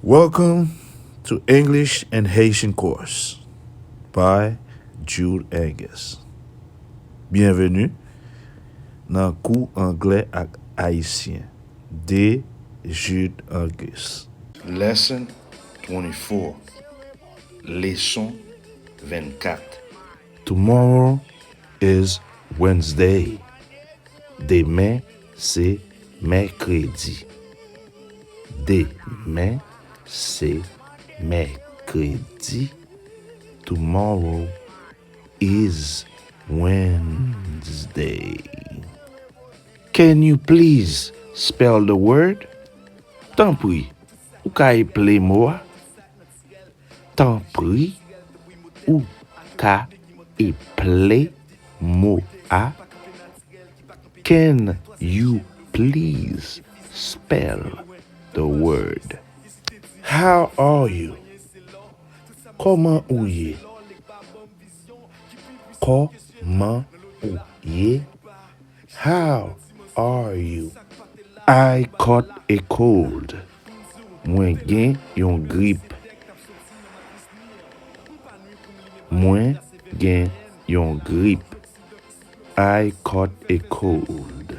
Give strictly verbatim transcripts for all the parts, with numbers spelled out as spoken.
Welcome to English and Haitian course by Jude Angus. Byenveni nan kou anglè ak ayisyen de Jude Angus. Lesson twenty-four. Leson vennkat. Tomorrow is Wednesday. Demen se mèkredi. Demen se mèkredi. Tomorrow is Wednesday. Can you please spell the word? Tanpri, ou ka eple mo a? Tanpri, ou ka eple mo a? Can you please spell the word? How are you? Kòman ou ye? Kòman ou ye? How are you? I caught a cold. Mwen gen yon grip. Mwen gen yon grip. I caught a cold.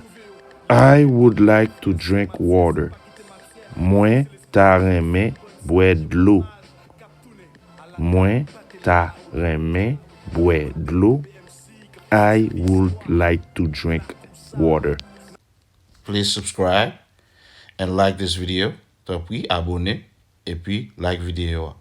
I would like to drink water. Mwen ta renmen bwè dlo. Mwen ta renmen bwè dlo. I would like to drink water. Please subscribe and like this video. Tanpri, abone epi like videyo a.